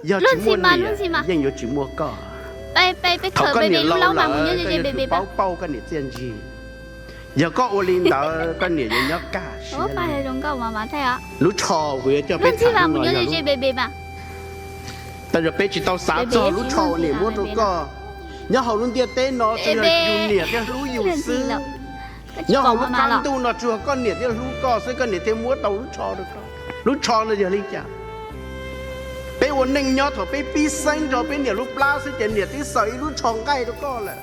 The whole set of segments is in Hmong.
Yog tsis muaj niam yeej yuav tsis muaj koj. Thaum koj niam laus lawm koj yuav tsum paub pauj koj niam txiaj ntsig. Yog koj ua li ntawd koj niam yuav nyob kaj siab. Lub tsho kuv yuav coj peb tham hnub no yog lub, tas zog peb tsis tau xav txog lub tsho uas niam muab rau koj. Nyob hauv lub ntiaj teb no tsuas yog yus niam thiaj hlub yus xwb. Nyob hauv lub qab ntuj no tsuas yog koj niam thiaj hlub koj xwb koj niam thiaj muab tau lub tsho rau koj. Lub tsho no yog li cas? Peb ua neej nyob thaum peb pib xeeb rau peb niam lub plab xwb ces niam twb xaws ib lub tsho nqaij rau koj lawm.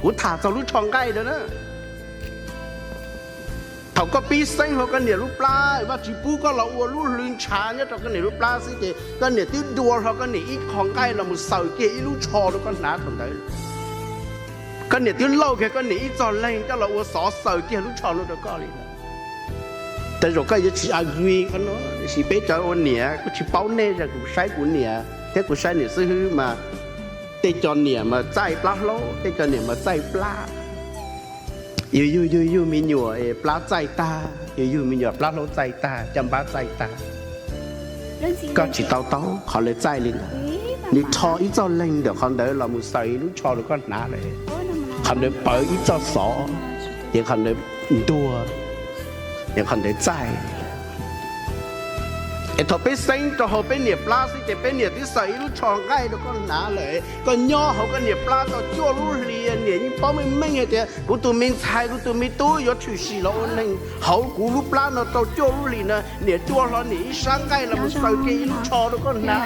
Kuv tham txog lub tsho nqaij rau na. Thaum koj pib xeeb hauv koj niam lub plab, Vajtswv pub koj los ua lub hlwv ntshav nyob rau koj niam lub plab xwb ces koj niam twb dua hlo koj niam ib qho nqaij los mus xaws kiag ib lub tsho rau koj hnav thaum ntawd. Koj niam twb lauj kiag koj niam ib txoj leeg coj los ua xov xaws kiag lub tsho no rau koj li ntawd. Tej zaum koj yuav tsis agree qhov no, tiam sis peb cov ua niam kuj tsis paub nej, kuv saib kuv niam thiab kuv saib niam xib hwb mas tej cov niam mas txaij plab hlaub, tej cov niam mas txaij plab. Yus yug yug yug me nyuam plab txaij tag, yus yug me nyuam plab hlaub txaij tag, caj npab txaij tag. Koj tsis tau taub qhov lawv txaij li ntawd. Nws rho ib txoj leeg ntawm qhov ntawd los mus xaws ib lub tsho rau koj hnav lawm. Qhov ntawd pawv ib txoj xov, ces qhov ntawd ntuag, ces qhov ntawd txaij. Es thaum peb xeeb rau hauv peb niam plab xwb ces peb niam twb xaws ib lub tsho nqaij rau koj hnav lawm. Koj nyob hauv koj niam plab tau cuaj lub hlis, niam yeej paub meej meej hais tias kuv tus me ntxhais kuv tus me tub yuav tshwm sim los ua neeg hauv kuv lub plab no tau cuaj lub hlis na. Niam dua hlo niam ib sab nqaij los mus xaws kiag ib lub tsho rau koj hnav.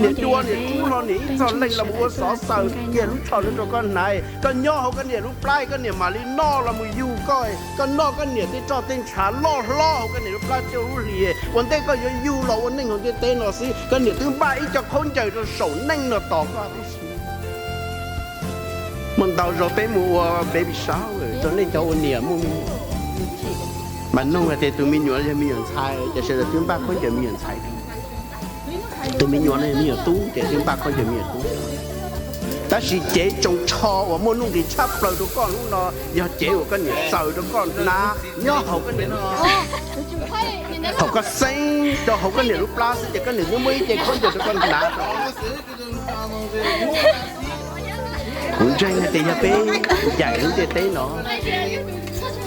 Niam dua niam rub hlo niam ib txoj leeg los mus ua xov xaws kiag lub tsho no rau koj hnav. Koj nyob hauv koj niam lub plab koj niam mam li noj los mus yug koj. Koj noj koj niam tej roj tej ntshav loj hlob hauv koj niam lub plab cuaj lub hlis, ua ntej koj yuav yug los ua neej hauv ntiaj teb no xwb koj niam twb npaj ib co khaub ncaws rau saum neej no tos koj. Muaj ntau zaus peb mus ua baby shower rau nej cov ua niam muaj me nyuam, mas nug hais tias tus me nyuam yog me nyuam ntxhais ces sawv daws twb npaj khaub ncaws me nyuam ntxhais, tus me nyuam no yog me nyuam tub ces twb npaj khaub ncaws me nyuam tub. Tab sis cev tsoos tsho uas muaj nuj nqis tshaj plaws rau koj hnub no yog cev uas koj niam xaws rau koj hnav nyob hauv koj niam lub plab. Thaum koj xeeb rau hauv koj niam lub plab xwb ces koj niam twb muaj ib ce khaub ncaws rau koj hnav. Kuv ntseeg hais tias yog peb ncaim lub ntiaj teb no,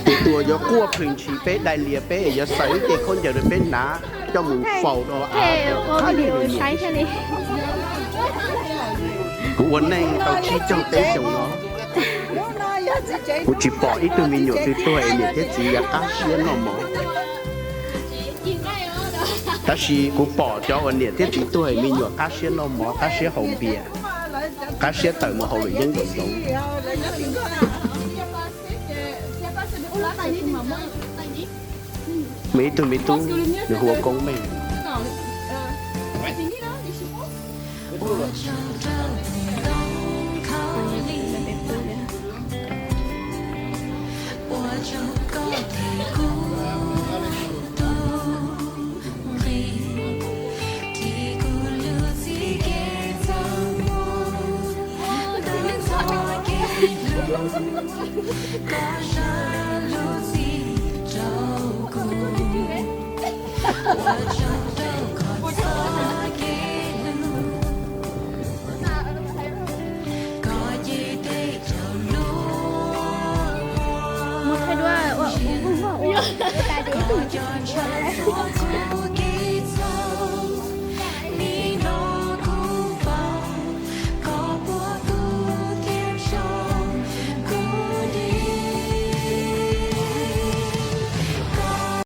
tus uas yuav quaj plhws ntshis peb, dai lias peb, yuav xaws ib ce khaub ncaws rau peb hnav coj mus faus rau av. Kuv ua neej tau tsib caug peb xyoos no, kuv tsis pom ib tug me nyuam twg tuag es niam thiab txiv yuav qab siab noj mov. Tab sis kuv pom cov uas niam thiab txiv tuag es me nyuam qab siab noj mov, qab siab haus npias, qab siab tawm mus haus luam yeeb nraum zoov. Muaj ib tug me tub, nws hu ua Koob Meej.